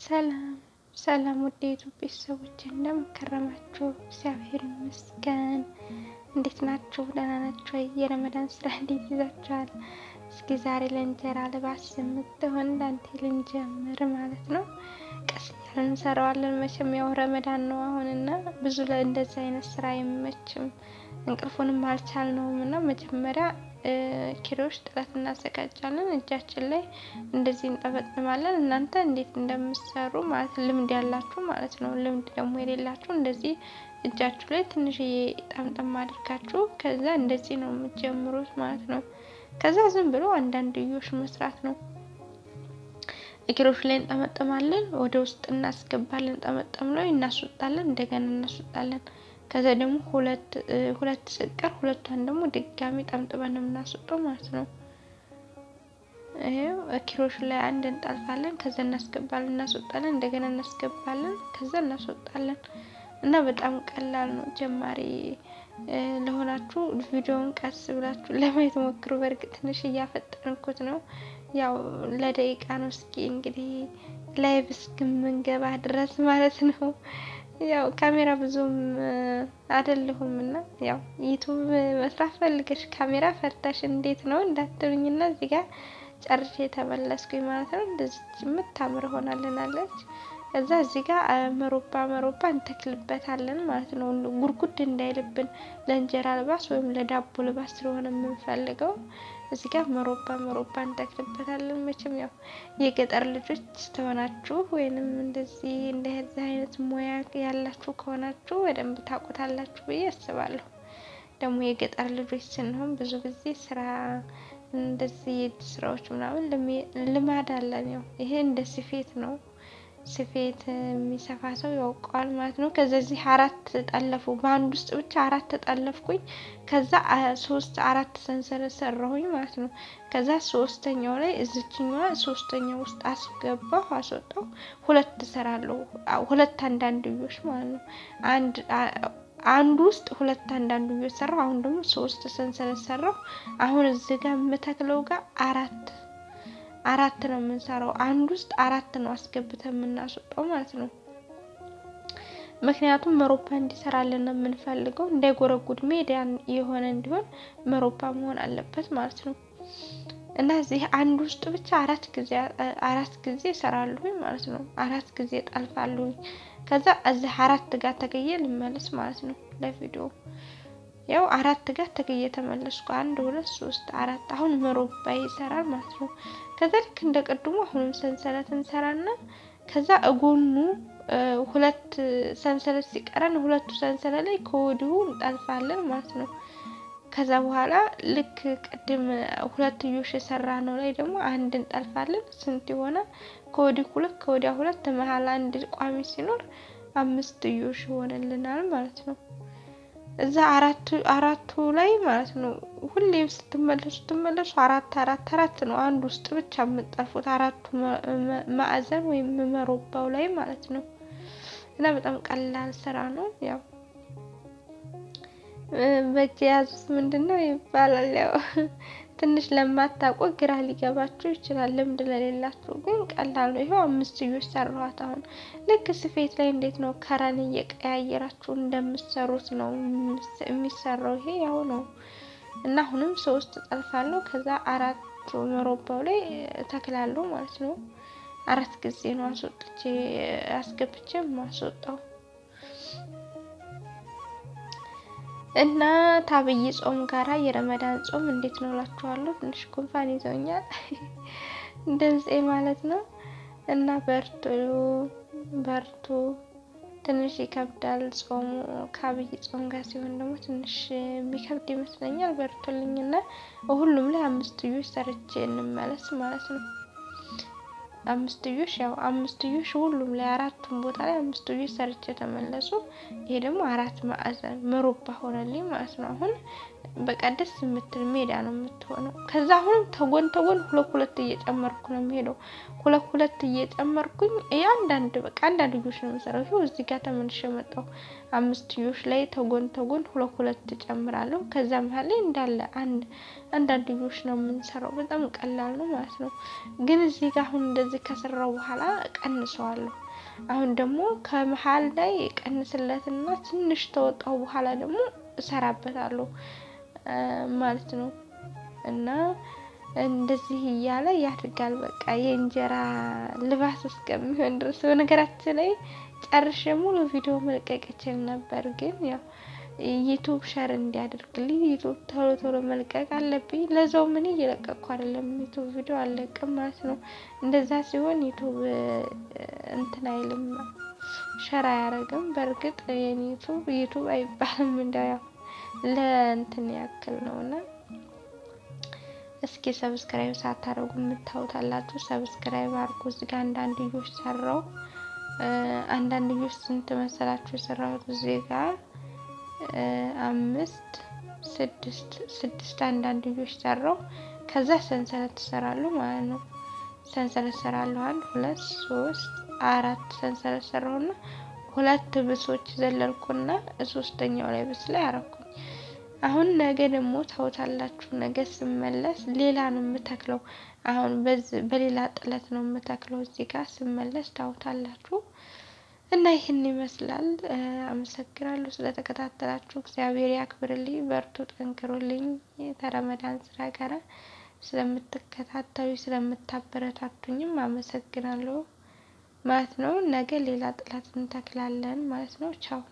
ሰላም ሰላም ውድ የኢትዮጵያ ቤተሰቦች እንደምን ከረማችሁ? እግዚአብሔር ይመስገን። እንዴት ናችሁ? ደህና ናችሁ? የረመዳን ስራ እንዴት ይዛችኋል? እስኪ ዛሬ ለእንጀራ ልባስ የምትሆን ዳንቴል እንጀምር ማለት ነው። ቀስ እያልን እንሰራዋለን። መቼም ያው ረመዳን ነው አሁንና ብዙ እንደዚህ አይነት ስራ አይመችም፣ እንቅልፉንም አልቻልነውም እና መጀመሪያ ኪሮሽ ጥለት እናዘጋጃለን። እጃችን ላይ እንደዚህ እንጠመጥማለን። እናንተ እንዴት እንደምትሰሩ ማለት ልምድ ያላችሁ ማለት ነው። ልምድ ደግሞ የሌላችሁ እንደዚህ እጃችሁ ላይ ትንሽዬ ጠምጠም አድርጋችሁ ከዛ እንደዚህ ነው የምትጀምሩት ማለት ነው። ከዛ ዝም ብሎ አንዳንድዮሽ መስራት ነው። ኪሮሽ ላይ እንጠመጥማለን፣ ወደ ውስጥ እናስገባለን። ጠመጠም ነው እናስወጣለን፣ እንደገና እናስወጣለን። ከዛ ደግሞ ሁለት ሁለት ስቀር ሁለቷን ደግሞ ድጋሚ ጠምጥመን ነው የምናስወጣው ማለት ነው። ይሄው ኪሮሽ ላይ አንድ እንጠልፋለን፣ ከዛ እናስገባለን፣ እናስወጣለን፣ እንደገና እናስገባለን፣ ከዛ እናስወጣለን። እና በጣም ቀላል ነው። ጀማሪ ለሆናችሁ ቪዲዮውን ቀስ ብላችሁ ለማየት ሞክሩ። በእርግጥ ትንሽ እያፈጠንኩት ነው፣ ያው ለደቂቃ ነው። እስኪ እንግዲህ live እስከምንገባ ድረስ ማለት ነው። ያው ካሜራ ብዙም አይደለሁም እና ያው ዩቱብ መስራት ፈልገሽ ካሜራ ፈርተሽ እንዴት ነው እንዳትሉኝና እዚህ ጋር ጨርሼ የተመለስኩኝ ማለት ነው። እንደዚህ የምታምር ሆናልናለች። ከዛ እዚህ ጋር መሮባ መሮባ እንተክልበታለን ማለት ነው። ጉርጉድ እንዳይልብን ለእንጀራ ልባስ ወይም ለዳቦ ልባስ ስለሆነ የምንፈልገው እዚህ ጋር መሮባ መሮባ እንተክልበታለን። መቼም ያው የገጠር ልጆች ተሆናችሁ ወይንም እንደዚህ እንደዚህ አይነት ሙያ ያላችሁ ከሆናችሁ በደንብ ታውቁታላችሁ ብዬ አስባለሁ። ደግሞ የገጠር ልጆች ስንሆን ብዙ ጊዜ ስራ እንደዚህ የእጅ ስራዎች ምናምን ልማድ አለን። ያው ይሄ እንደ ስፌት ነው። ስፌት የሚሰፋ ሰው ያውቀዋል ማለት ነው። ከዚህ አራት ጠለፉ፣ በአንድ ውስጥ ብቻ አራት ጠለፍኩኝ። ከዛ ሶስት አራት ሰንሰለት ሰራሁኝ ማለት ነው። ከዛ ሶስተኛው ላይ እዚችኛዋ ሶስተኛው ውስጥ አስገባሁ፣ አስወጣሁ። ሁለት እሰራለሁ፣ ሁለት አንዳንድዮሽ ማለት ነው። አንድ አንዱ ውስጥ ሁለት አንዳንድዮሽ ሰራሁ። አሁን ደግሞ ሶስት ሰንሰለት ሰራሁ። አሁን እዚህ ጋር የምተክለው ጋር አራት አራት ነው የምንሰራው። አንድ ውስጥ አራት ነው አስገብተን የምናስወጣው ማለት ነው። ምክንያቱም መሮባ እንዲሰራልን ነው የምንፈልገው፣ እንዳይጎረጉድ ሜዳ የሆነ እንዲሆን መሮባ መሆን አለበት ማለት ነው። እና እዚህ አንድ ውስጥ ብቻ አራት ጊዜ አራት ጊዜ እሰራለሁኝ ማለት ነው። አራት ጊዜ ጠልፋለሁኝ። ከዛ እዚህ አራት ጋር ተገየ ልመለስ ማለት ነው ለቪዲዮ ያው አራት ጋር ተገየ ተመለስኩ። አንድ ሁለት ሶስት አራት። አሁን መሮባ ይሰራል ማለት ነው። ከዛ ልክ እንደ ቅድሙ አሁንም ሰንሰለት እንሰራና ከዛ እጎኑ ሁለት ሰንሰለት ሲቀረን ሁለቱ ሰንሰለት ላይ ከወዲሁ እንጠልፋለን ማለት ነው። ከዛ በኋላ ልክ ቅድም ሁለትዮሽ የሰራ ነው ላይ ደግሞ አንድ እንጠልፋለን። ስንት የሆነ ከወዲህ ሁለት ከወዲያ ሁለት መሀል አንድ ቋሚ ሲኖር አምስትዮሽ ይሆንልናል ማለት ነው። እዛ አራቱ አራቱ ላይ ማለት ነው። ሁሌም ስትመለሱ ስትመለሱ አራት አራት አራት ነው አንድ ውስጥ ብቻ የምጠልፉት አራቱ ማዕዘን ወይም መሮባው ላይ ማለት ነው። እና በጣም ቀላል ስራ ነው። ያው በእጅ የያዙት ምንድን ነው ይባላል። ያው ትንሽ ለማታውቁ ግራ ሊገባችሁ ይችላል። ልምድ ለሌላችሁ ግን ቀላል ነው። ይኸው አምስትዮሽ ሰራኋት። አሁን ልክ ስፌት ላይ እንዴት ነው ከረን እየቀያየራችሁ እንደምትሰሩት ነው የሚሰራው። ይሄ ያው ነው እና አሁንም ሶስት ጠልፋለሁ። ከዛ አራት መሮባው ላይ ተክላለሁ ማለት ነው። አራት ጊዜ ነው አስወጥቼ አስገብቼ ማስወጣው። እና ታብይ ጾም ጋራ የረመዳን ጾም እንዴት ነው እላችኋለሁ። ትንሽ ጉንፋን ይዞኛል ድምፄ ማለት ነው። እና በርቱ በርቱ። ትንሽ ይከብዳል ጾሙ ከአብይ ጾም ጋር ሲሆን ደግሞ ትንሽ የሚከብድ ይመስለኛል። በርቱልኝ እና ሁሉም ላይ አምስትዮሽ ሰርቼ እንመለስ ማለት ነው። አምስትዮሽ ያው አምስትዮሽ ሁሉም ላይ አራቱም ቦታ ላይ አምስትዮሽ ሰርቼ ተመለሱ። ይሄ ደግሞ አራት ማዕዘን መሮባ ሆነልኝ ማለት ነው። አሁን በቃ ደስ የምትል ሜዳ ነው የምትሆነው። ከዛ አሁንም ተጎን ተጎን ሁለት ሁለት እየጨመርኩ ነው የሚሄደው። ሁለት ሁለት እየጨመርኩኝ አንዳንድ በቃ አንዳንድ ልጆች ነው የምሰራው። ይኸው እዚህ ጋር ተመልሼ መጣሁ። አምስትዮሽ ላይ ተጎን ተጎን ሁለት ሁለት እጨምራለሁ። ከዛ መሀል ላይ እንዳለ አንድ አንዳንድ ልጆች ነው የምንሰራው። በጣም ቀላል ነው ማለት ነው። ግን እዚህ ጋር አሁን እንደዚህ ከሰራው በኋላ ቀንሰዋለሁ። አሁን ደግሞ ከመሀል ላይ ቀንስለትና ትንሽ ተወጣሁ በኋላ ደግሞ እሰራበታለሁ ማለት ነው። እና እንደዚህ እያለ ያድጋል። በቃ የእንጀራ ልባስ እስከሚሆን ድረስ። በነገራችን ላይ ጨርሼ ሙሉ ቪዲዮ መልቀቅ እችል ነበር፣ ግን ያው ዩቱብ share እንዲያደርግልኝ ዩቱብ ቶሎ ቶሎ መልቀቅ አለብኝ። ለዛው ምን እየለቀቅኩ አይደለም፣ ዩቱብ ቪዲዮ አልለቅም ማለት ነው። እንደዛ ሲሆን ዩቱብ እንትን አይልም፣ share አያደርግም። በእርግጥ የኔ ዩቱብ ዩቱብ አይባልም፣ እንደው ያው ለእንትን ያክል ነው። እና እስኪ subscribe ሳታደርጉ የምታውታላችሁ subscribe አድርጉ። እዚህ ጋር አንዳንድ ልጆች ሰራው። አንዳንድ ልጆች ስንት መሰላችሁ የሰራሁት? እዚህ ጋር 5፣ 6፣ 6 አንዳንድ ልጆች ሰራው። ከዛ ሰንሰለት ትሰራሉ ማለት ነው። ሰንሰለት ሰራለሁ። 1፣ 2፣ 3፣ 4 ሰንሰለት ሰራሁና ሁለት ብሶች ዘለልኩና ሶስተኛው ላይ ብስ ላይ አረኩኝ። አሁን ነገ ደግሞ ታውታላችሁ። ነገ ስመለስ ሌላ ነው የምተክለው። አሁን በሌላ ጥለት ነው የምተክለው። እዚህ ጋር ስመለስ ታውታላችሁ። እና ይህን ይመስላል። አመሰግናለሁ ስለተከታተላችሁ። እግዚአብሔር ያክብርልኝ። በርቱ፣ ጠንክሩልኝ። ከረመዳን ስራ ጋር ስለምትከታተሉ ስለምታበረታቱኝም አመሰግናለሁ ማለት ነው። ነገ ሌላ ጥለት እንተክላለን ማለት ነው። ቻው።